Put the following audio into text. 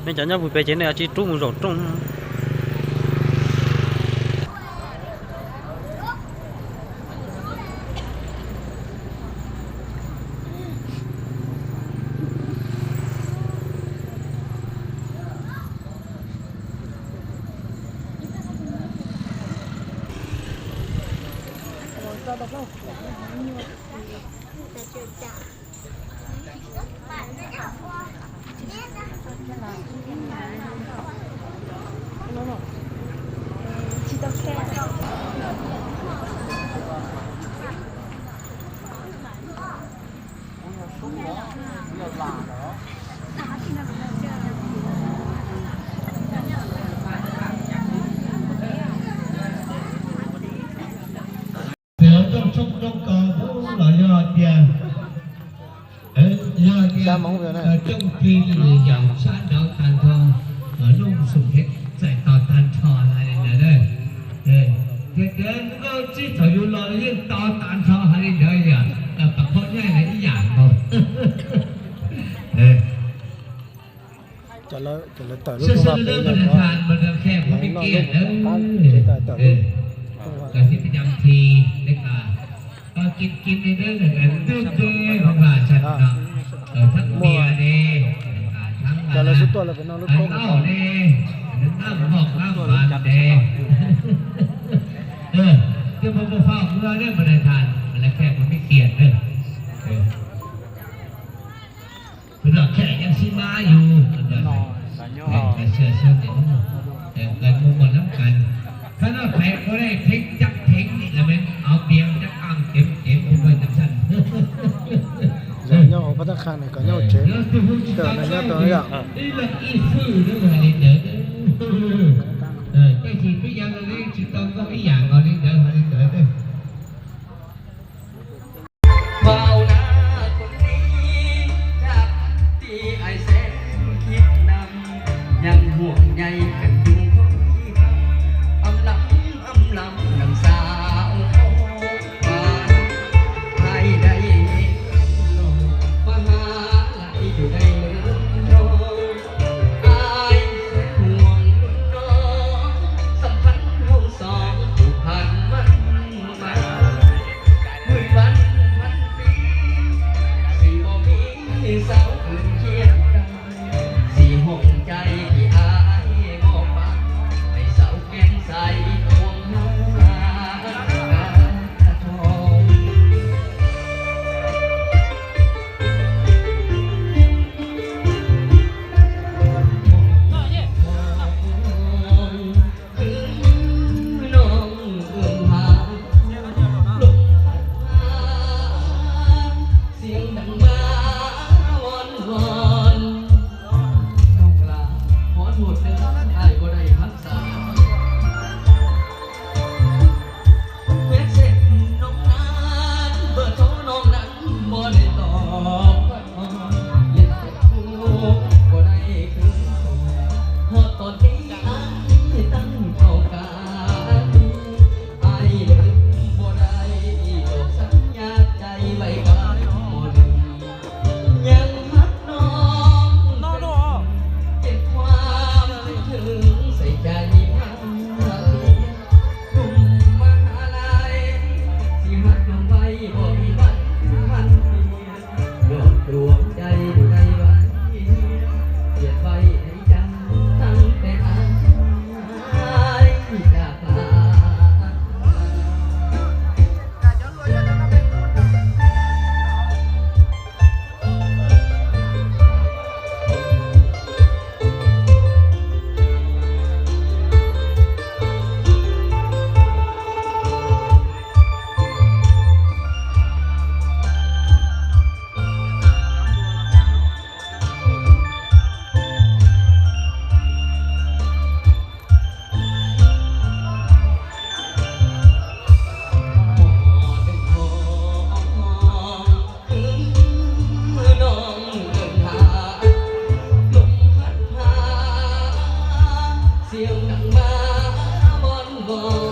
Nej cov nyob puag pem ces nej tsis rub mus zaum rooj. Cov rooj tshoob rooj kos los yog tias, yog tias coj mus plig lwm yam sab nraud tag nrho, nuj xum thiab txais tos tag nrho hais li ntawd. Tias tias nkauj tsib thaum yus los yeej tos tag nrho hais li ntawd yom, pas khob nyaij los ib yam nkaus. Tus nom khej yeej sib mab yus, nqes muaj muaj lab kas. Thab noj theev ua dej theev cab theev lim las me av pias cab qas ceev ceev pheej pheej cab xaj. Nyob hauv phab thab qha no kom nyob hauv tsev, nyob tau yom. Ib leeg ib fwj hais li ntawd, tab sis peb yog li tsis tau nkauj ib yam nkaus li ntawd hais li ntawd. Txiv neej mas mos mos